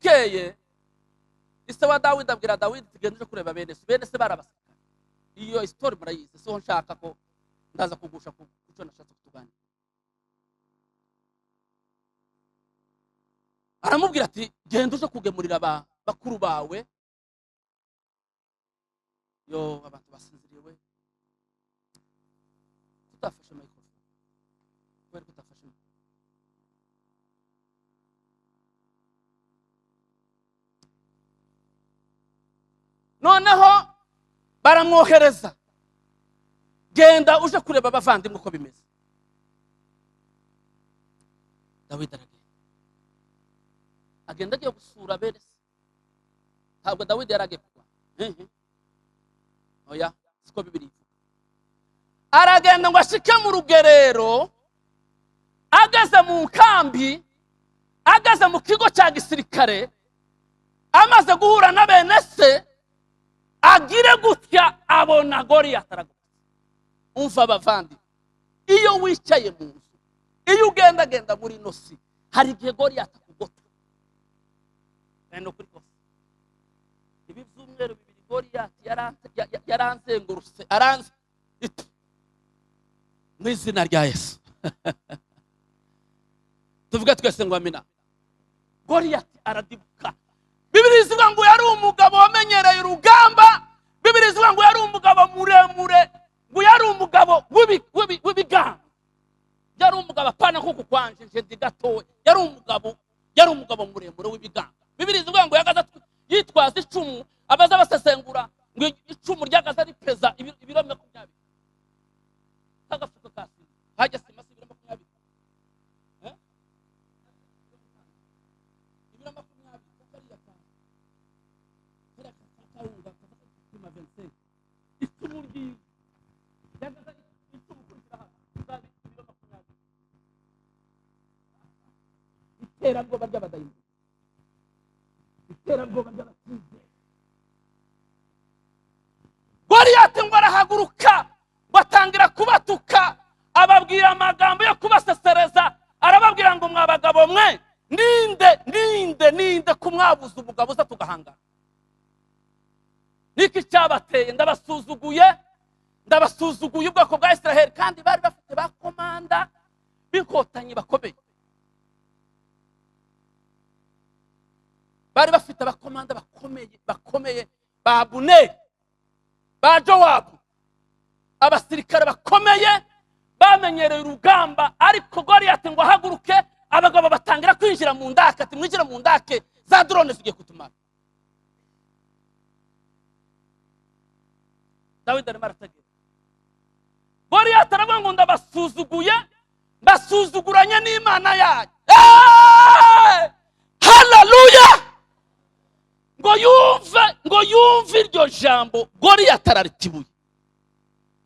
Bukeye ise wa Dawidi abwira Dawidi tugende uje kureba bene se. Bene se barabasirikare. Iyo story murayizi, so nshaka ko ndaza kugusha ku cyo nashatse kutuganira. Aramubwira ati genda uje kugemurira ba bakuru bawe. Yo abantu basinziriye we. Tutafashe microphone. Kubera kutafashe. Noneho baramwohereza, genda uje kureba abavandimwe uko bimeze. Dawidi aragenda, agenda agiye gusura bene se. Ntabwo Dawidi yaragiye kurwana, oya, siko Bibiliya ivuga. Aragenda ngo ashike mu rugerero, ageze mu nkambi, ageze mu kigo cya gisirikare, amaze guhura na bene se, agire gutya abona Goliyati aragutse. Umva abavandi, iyo wicaye mu nzu, iyo ugendagenda muri ino si, hari igihe Goliyati akugota. Ni ukuri kose. Ibi byumweru bibiri Goliyati yaranzengurutse, aranze mu izina rya Yesu. Tuvuge twese ngo amina. Goliyati aradibuka. Bibiliya ivuga ngo yari umugabo wamenyereye urugamba. Bibiliya ivuga ngo yari umugabo muremure, ngo yari umugabo w'ibigango. Yari umugabo apana nkuko kwanje nje ndi gatoya. Yari umugabo muremure w'ibigango. Bibiliya ivuga ngo yagaza yitwaza icumu, abaza basesengura ngo icumu ryagaza ripeza ibiro 20. Kagafuka kasi hajya sima ibiro 20. Ibiro 20 kariya ka kariya ka 25. Icumu ryagaza icumu kurikira hano ibiro 20. Iterabwoba ry'abadayimoni, iterabwoba ry'abatizera. Goliyati ngo arahaguruka, batangira kubatuka, ababwira amagambo yo kubasesereza, arababwira ngo mwa bagabo mwe, ninde ninde ninde kumwabuza umugabo uza tugahangana? Niki cyabateye? Ndabasuzuguye, ndabasuzuguye ubwoko bwa Israel. Kandi bari bafite ba komanda b'inkotanyi bakomeye, bari bafite abakomanda bakomeye bakomeye, ba Abuneri, ba Jowabu, abasirikare bakomeye bamenyereye urugamba. Ariko Goliyati ngo ahaguruke, abagabo batangira kwinjira mu ndake, ati mwinjire mu ndake, za drone zigiye kutumara. Dawidi arimo arategera. Goliyati aravuga ngo ndabasuzuguye, mbasuzuguranye n'Imana yanyu. Haleluya! Ngo yumve iryo jambo, Goliyati araritibuye.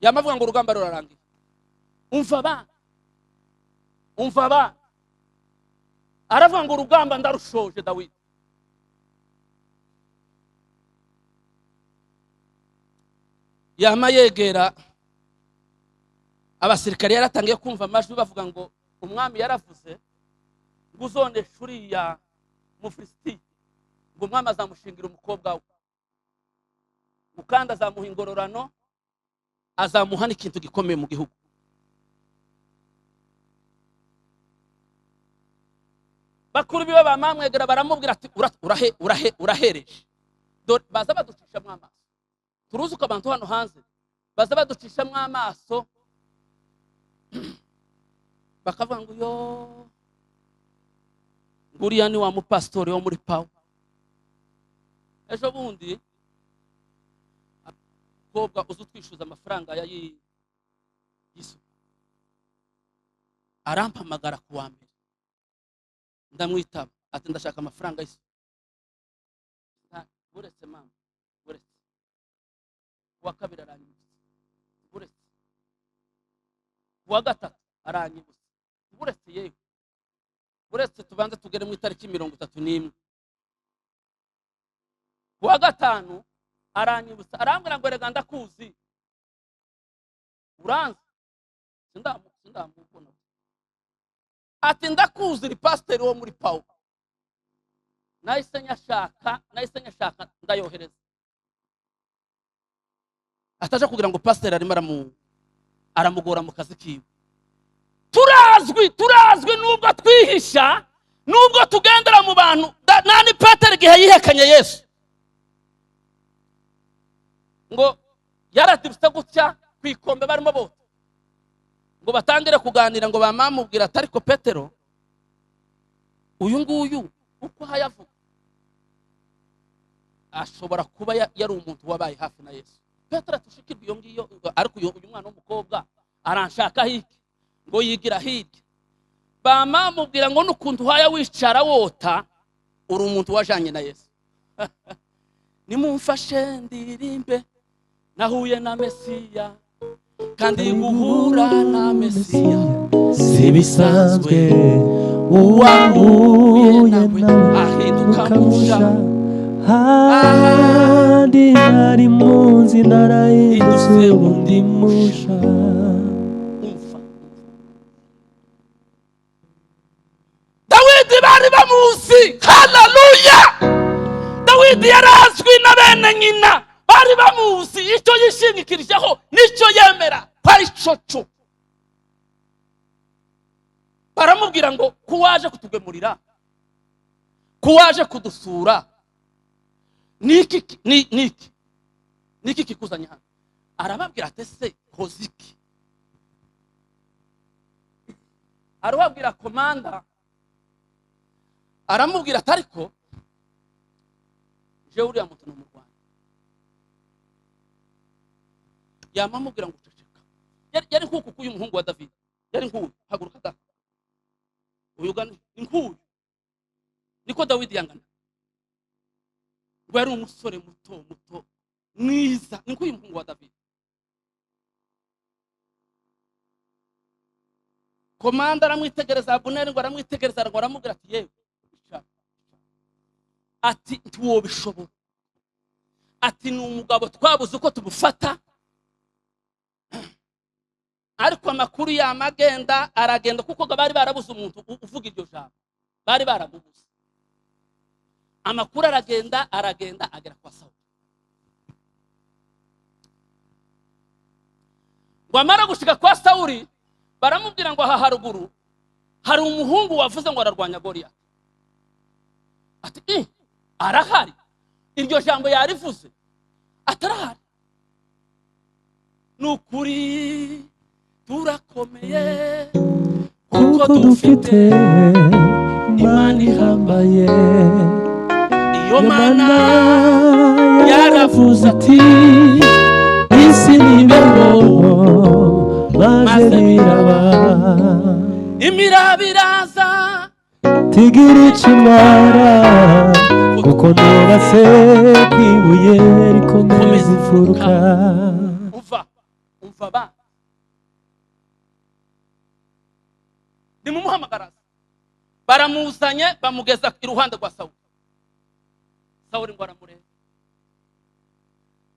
Yamavuga ngo urugamba rurarangiye. Umva abana, umva abana. Aravuga ngo urugamba ndarushoje. Dawidi yama yegera abasirikare, yaratangiye kumva amajwi bavuga ngo umwami yaravuze ngo uzonesha uriya Mufilisitiya, ngo umwami azamushingira umukobwa we, ngo kandi azamuha ingororano, azamuha n'ikintu gikomeye mu gihugu. Bakuru biwe bamamwegera baramubwira ati urahe urahe urahereje. Dore baza baducishamo amaso. Turuzi ko abantu hano hanze baza baducishamo amaso, bakavuga ngo yo nguriya ni wa mupastori wo muri Power. Ejo bundi umukobwa uzi utwishyuza amafaranga ya y'isuku arampamagara ku wa mbere, ndamwitaba ati ndashaka amafaranga y'isuku. Buretse mama, buretse. Uwa kabiri aranyibutsa, buretse. Uwa gatatu aranyibutsa, buretse. Yewe buretse, tubanze tugere mu itariki 31. Uwa gatanu aranyibutsa, arambwira ngo rega ndakuzi, uranzi? Sindamubona. Ati ndakuzi, uri pasiteri wo muri Power. Nahise nyashaka ndayohereza, ataje kugira ngo pasiteri arimo aramugora mu kazi kiwe. Turazwi, turazwi, nubwo twihisha, nubwo tugendera mu bantu. Nani, Petero igihe yihekanye Yesu, ngo yaratirutse gutya ku ikombe barimo bota, ngo batangire kuganira, ngo bamamubwira ati: "Ariko Petero, uyu nguyu uko hayavuga ashobora kuba yari umuntu wabaye hafi na Yesu." Petero atushikirwa iyo ngiyo, ariko uyu mwana w'umukobwa aranshaka hiki? Ngo yigira hirya, bamamubwira ngo n'ukuntu uhaya wicara wota, uri umuntu wajanye na Yesu. Nimumfashe ndirimbe, nahuye na Mesiya, kandi guhura na Mesiya si bisanzwe. Uwahuye uwahuye nawe nawe ahinduka musha. Ahandi nari munzi, narahindutse undi musha. Umva, Dawidi bari bamuzi. Haleluya! Dawidi yarazwi na bene nyina, bari bamuzi. Icyo yishingikirijeho nicyo yemera ko ari cyo cyo. Baramubwira ngo: "Ko waje kutugemurira, ko waje kudusura, niki niki kikuzanye hano?" Arababwira ati: "Ese koze iki?" Arababwira, komanda aramubwira ati: "Ariko jewe uriya muntu ni umurwanyi." Yamamubwira ngo: "Ceceka." Yari nk'uku k'uyu muhungu wa David, yari nk'uyu. Haguruka da, uyu ni nk'uyu, niko Dawidi yangana. Ngo yari umusore muto muto mwiza, ni nk'uyu muhungu wa David. Komanda aramwitegereza, Abuneri ngo aramwitegereza, ngo aramubwira ati: "Yewe icara." Ati: "Ntiwobishobora." Ati: "Ni umugabo twabuze uko tumufata." Ariko amakuru yamagenda aragenda, kuko ngo bari barabuze umuntu uvuga iryo jambo, bari baramubuze. Amakuru aragenda, aragenda, agera kwa Sawuli. Ngo amara gushika kwa Sawuli, baramubwira ngo: "Aha haruguru hari umuhungu wavuze ngo ararwanya Goliyati." Ati: "I arahari? Iryo jambo yarivuze?" Atarahari. Ni ukuri turakomeye kuko dufite Imana ihambaye. Iyo Mana Mana yaravuze ati: "Isi nibeho," maze biraba. Imiraba iraza, tigira ikimara, kuko nubatse ku ibuye rikomeza imfuruka. Umva, umva ba, nimumuhamagaraza. Baramuzanye, bamugeza iruhande rwa Sawuli. Sawuli ngo aramureba,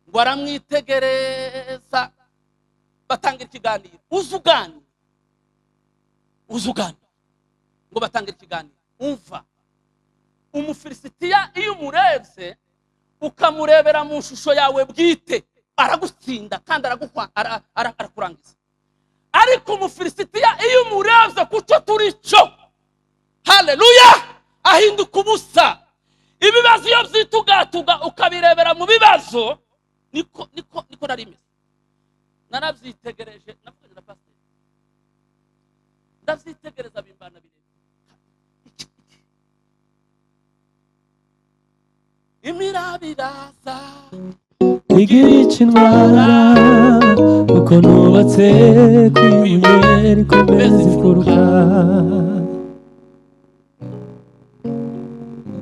ngo aramwitegereza, batangira ikiganiro. Uzi uganira, uzi uganira, ngo batangira ikiganiro. Umva, Umufilisitiya iyo umurebye, ukamurebera mu shusho yawe bwite, aragutsinda kandi arakurangiza. Ariko Umufilisitiya iyo umurebye ku cyo turi cyo, haleluya, ahinduka ubusa. Ibibazo iyo byitugatuga, ukabirebera mu bibazo, niko nari imeze. Narabyitegereje, navuganye na pasiteri, ndabyitegereza, bimbana birebire. Imiraba iraza, igira ikintwara, kuko nubatse ku ibuye rikomeza imfuruka.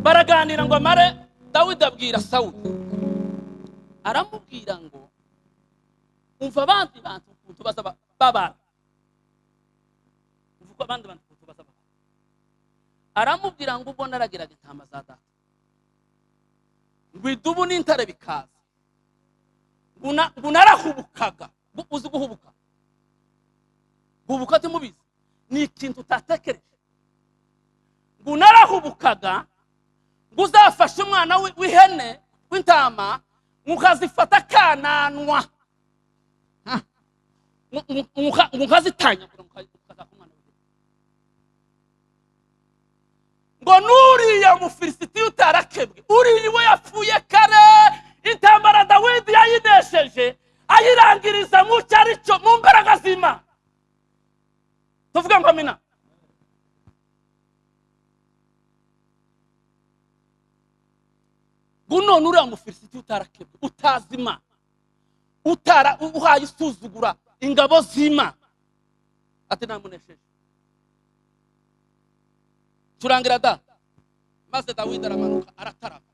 Baraganira ngo amare. Dawidi abwira Sawuli, aramubwira ngo: "Umva abandi bantu ukuntu baza babara, umva uko abandi bantu ukuntu baza babara." Aramubwira ngo: "Ubwo naragiraga intama za data, ngo idubu n'intare bikaza, ngo narahubukaga." Ngo uzi guhubuka? Guhubuka timubizi, ni ikintu utatekereje. Ngo narahubukaga, ngo uzahubuka. Warafashe umwana w'ihene, w'intama, mukazifata kananwa, mukazitanyagura, mukazaka umwana w'ihene. Ngo nuriya Mufilisitiya utarakebwe, uriya we yapfuye kare. Intambara Dawidi yayinesheje, ayirangiriza mu cyo ari cyo, mu mbaraga z'Imana. Tuvuge ngo amina. Ngo none uriya Mufilisitiya utarakebwe, utazi Imana, utara uhaye usuzugura ingabo z'Imana, ati namunesheje. Turangira da. Maze Dawidi aramanuka, aratarama.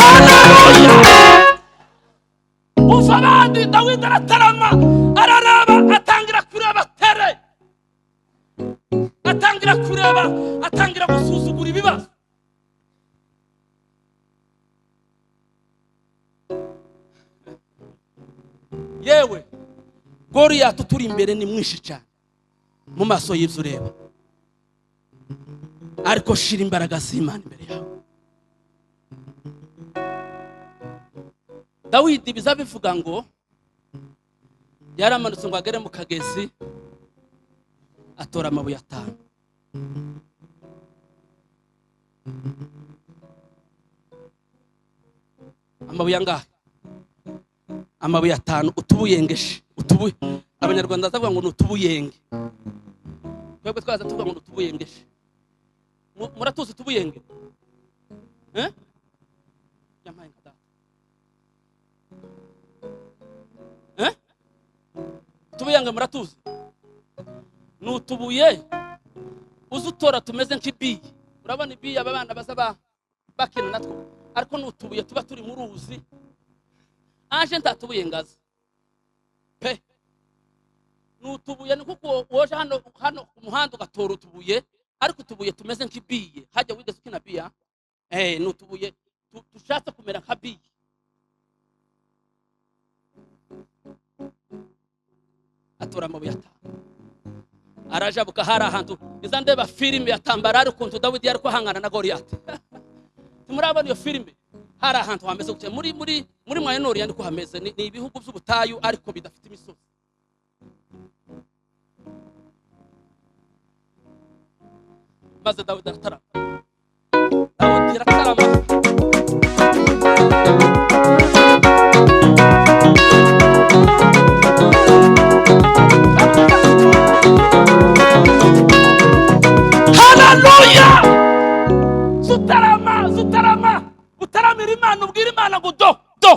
Haleluya! Umva abandi, Dawidi aratarama, araraba, atangira kureba tere, atangira kureba, atangira gusuzugura ibibazo. Yewe, Goriyati turi imbere ni mwinshi cyane mu maso y'ibyo ureba, ariko shira imbaraga z'Imana imbere yawe. Dawidi biza bivuga ngo yaramanutse ngo agere mu kagezi, atora amabuye atanu. Amabuye angahe? Amabuye atanu, utubuyengeshe, utubuye. Abanyarwanda bazavuga ngo ni utubuyenge, twebwe twaza tuvuga ngo ni utubuyengeshe. Muratuzi utubuyenge? Eh, yampaye nka data. Eh, utubuyenge muratuzi? Ni utubuye uza utora tumeze nk'ibiyi. Urabona ibiyi aba bana baza bakina natwo, ariko ni utubuye tuba turi mu ruzi. Aje nta tubuye ngazi pe. Ni utubuye, ni kuko woje hano ku muhanda ugatora utubuye, ariko utubuye tumeze nk'ibiye. Hajya wigeze ukina biya? Eh, ni utubuye dushatse kumera nka biye. Atora amabuye atanu, arajabuka. Hari ahantu iza ndeba filime ya Tambarari, ukuntu Dawidi yari kuhangana na Goliyati. Ntimurabona iyo filime? Hari ahantu hameze gutya muri Moyen-Orient, niko hameze. Ni ibihugu by'ubutayu ariko bidafite imisozi. Maze Dawidi aratarama, Dawidi aratarama. Haleluya! Zutarama, zutarama, utaramira Imana, ubwira Imana ngo do do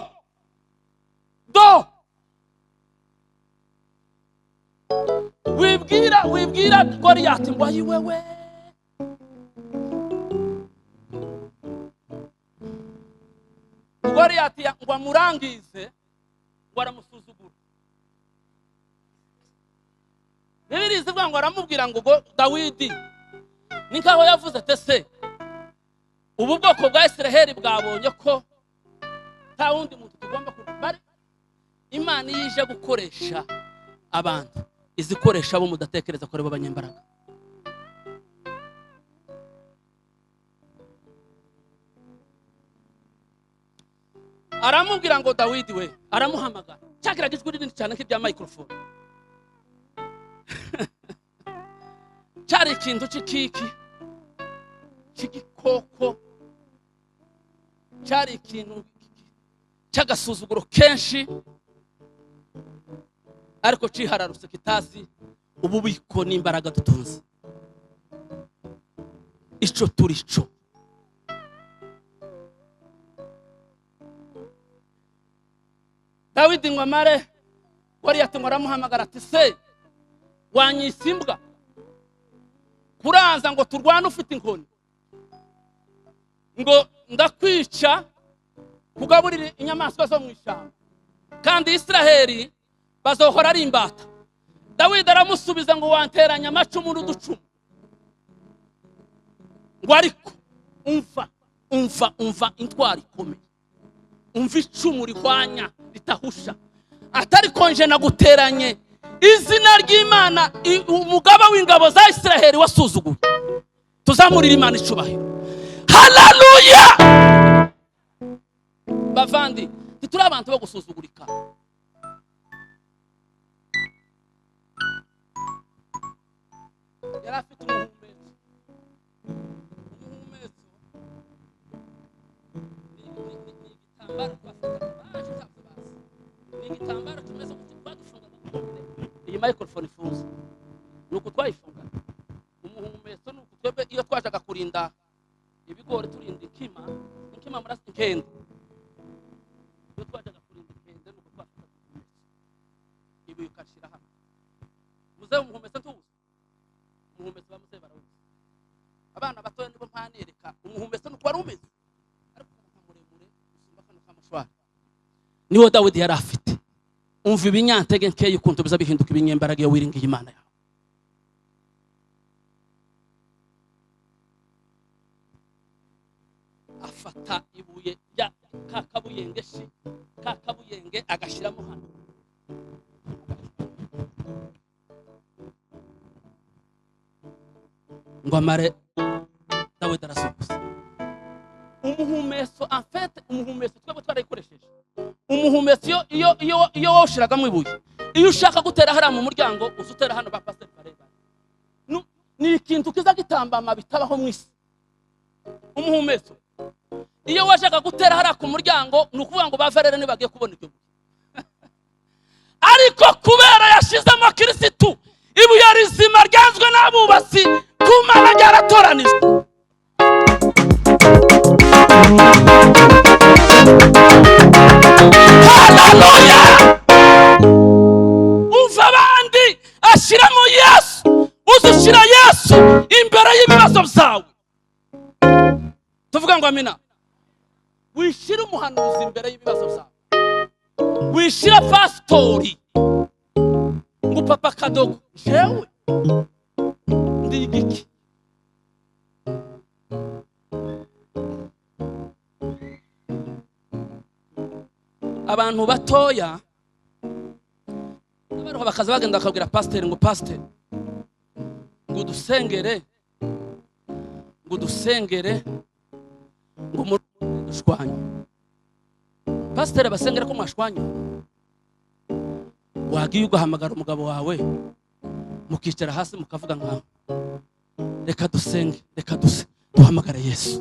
do. Wibwira Goliyati ngo ayi wewe. Goliyati ngo amurangize, ngo aramusuzugura. Bibiliya ivuga ngo aramubwira ngo Dawidi ni nkaho yavuze ati: "Se ubu bwoko bwa Israheli bwabonye ko nta wundi muntu tugomba bari?" Imana iyo ije gukoresha abantu, izikoresha abo mudatekereza ko ari bo banyembaraga. Aramubwira ngo: "Dawidi we." Aramuhamagara, cyakiraga ijwi rinini cyane nk'irya microphone. Cyari ikintu cy'ikiki, cy'igikoko, cyari ikintu cy'agasuzuguro kenshi, ariko cihararutse, kitazi ububiko n'imbaraga dutunze, ico turi cyo. Dawidi ngo amare, Goliyati ngo aramuhamagara ati: "Se wanyise imbwa, kuraza ngo turwane ufite inkoni, ngo ndakwica kugaburira inyamaswa zo mu ishyamba, kandi Israheli bazohora ari imbata." Dawidi aramusubiza ngo wanteranya amacumu n'uducumu, ngo ariko umva, umva, umva intwari ikomeye, umva icumu rihwanya ritahusha, atari konje naguteranye izina ry'Imana, umugaba w'ingabo za Israheli wasuzuguye. Tuzamurire Imana icubahiro. Haleluya! Bavandi, ntituri abantu bo gusuzugurika. Yari afite umuhumetso. Umuhumetso ni igitambaro twafataga, baje ntabwo bazi. Ni igitambaro kimeze gutya, badufungaga. Iyi microphone ifunze ni uku twayifungaga. Umuhumetso ni uku twebwe iyo twajaga kurinda ibigori, turinda inkima, inkima murasi inkende, iyo twajaga kurinda inkende ni uku twafataga umuhumetso, ibuye ukashyira hano. Muzehe umuhumetso ntuwuzi? Umuhumetso ba muzehe barawuzi. Abana batoya nibo mpanereka umuhumetso nuko wari umeze, ariko nka muremure usumba kano kamushwara. Niwo Dawidi yari afite. Umva ibinyantege nkeya ukuntu biza bihinduka ibinyembaraga iyo wiringiye Imana yawe. Afata ibuye rya ka kabuyenge shi, ka kabuyenge agashyiramo hano. Ngo amare, Dawidi arasubiza. Umuhumetso, en fait, umuhumetso twebwe twarayikoresheje. Umuhumetso iyo wawushiragamo ibuye, iyo ushaka gutera hariya mu muryango, uza utera hano ba pasiteri bareba. Ni ikintu kiza gitambama bitabaho mu isi. Umuhumetso iyo washaka gutera hariya ku muryango, ni ukuvuga ngo ba Valere ntibagiye kubona iryo buye. Ariko kubera yashizemo Kirisitu, ibuye rizima ryanzwe n'abubatsi, ku Mana ryaratoranijwe. Haleluya! Umva abandi ashyiramo Yesu, uzushyira Yesu imbere y'ibibazo byawe. Tuvuga ngo amina. Wishyira umuhanuzi imbere y'ibibazo byawe, wishyira pasitori ngo papa kadogo, jewe ndi igiki? Abantu batoya baruha bakaza bagenda bakabwira pasiteri ngo pasiteri ngo dusengere, ngo dusengere, ngo dushwanye. Pasiteri abasengera ko mwashwanye, wagiye ugahamagara umugabo wawe mukicara hasi mukavuga nkaho reka dusenge, reka duhamagare Yesu.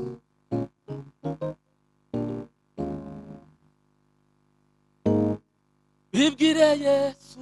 Bibwire Yesu